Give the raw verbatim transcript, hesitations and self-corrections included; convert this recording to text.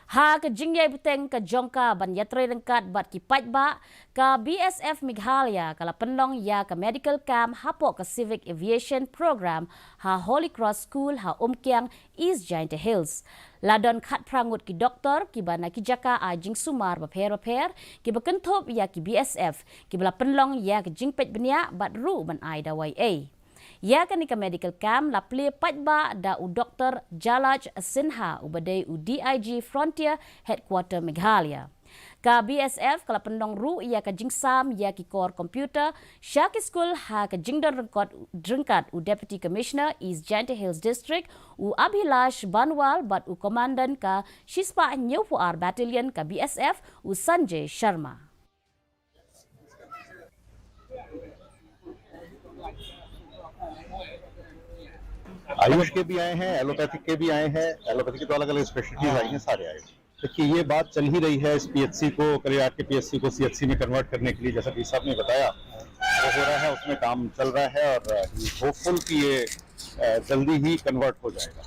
Ha ka jingïai bteng ka jong ka ban ïatrei ryngkat bad ki paidbah, ka B S F Meghalaya ka la pynlong ïa ka medical camp hapoh ka Civic Aviation Program ha Holy Cross School ha Umkiang, East Jaintia Hills. La don khatphra ngut ki doktor kiba na ki jaka ai jingsumar bapher bapher kiba kynthup ïa ki B S F kiba la pynlong ïa ka jingpeit bniah bad ruh ban ai dawai ei. Ïa kane ka medical camp la plie paidbah da u Doktor Jalaj Sinha uba dei u D I G Frontier Headquarter Meghalaya. Ka B S F ka la pynlong ruh ïa ka jingsam ïa ki kor computer sha ki skul ha ka jingdon ryngkot ryngkat u Deputy Commissioner East Jaintia Hills District u Abhilash Banwal bad u Commandant ka shispah hynñiewphew ar Battalion ka B S F u Sanjay Sharma. आयुष के भी आए हैं, एलोपैथिक के भी आए हैं। एलोपैथिक के तो अलग अलग स्पेशलिटीज आई हैं, सारे आए हैं। देखिए, ये बात चल ही रही है इस पीएचसी को, कलियाट के पीएचसी को सीएचसी में कन्वर्ट करने के लिए। जैसा डीसी साहब ने बताया, वो हो रहा है, उसमें काम चल रहा है और होपफुल कि ये अ, जल्दी ही कन्वर्ट हो जाएगा।